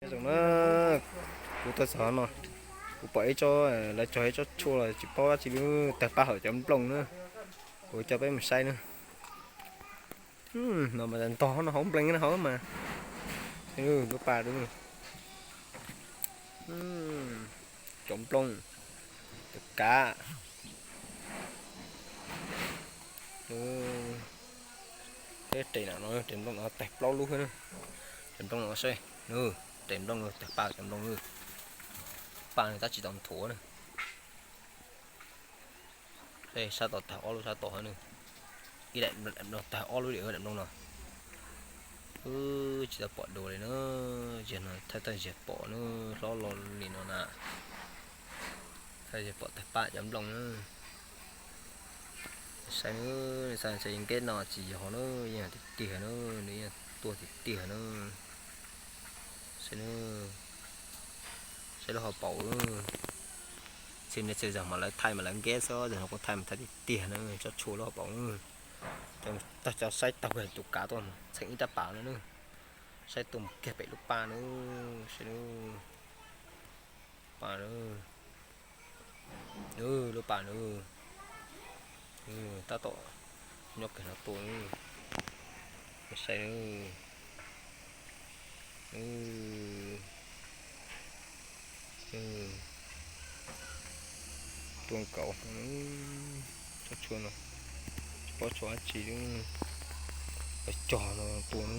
Zoo na, kuv tuaj txog no, kuv pom ib tsob, lawv cog ib tsob tshuaj los tsis paub dab tsi li, tawg paj hauv cov nplooj na. Kuv coj peb mus saib na. No mas ntog no hauv nplees no hauv mas. Lub paj dub, cov nplooj, tus kav. Peb res no, res nplooj no tawg plaub lub na. Res nplooj no saib, res nplooj no tawg paj cov nplooj, paj no tab tsis tau nthuav na. Sab tod tawg ob lub sab tod na. Ib daim nplooj tawg ob lub li daim nplooj no. Tsis tau pom dua li na. Ziag no thawj thawj ziag pom na, hlob lo li no na. Thawj ziag pom tawg paj cov nplooj na. Saib nws, saib nws nkeb no tsis yog na, yeej tiag tiag na, nws yeej tuaj tiag tiag na. Saib nws, saib lub hauv paus. Txhia niaj txhia zaus mas lawv thaij mas lawv nkeb xwb, zaum no kuj thaij mas thaij tiag tiag na, tsob tshuaj lub hauv paus na. Tag cov saib taug tus kav tuaj mus txheem ib rab pas no na. Saib tuaj mus kiag pem lub paj na, saib na. Paj na. Lub paj na. Tab tom nyob kiag no tuaj na. Saib na. Tuaj nkaus tsob tshuaj no, tsis paub tshuaj dab tsi li. Cog no tuaj na.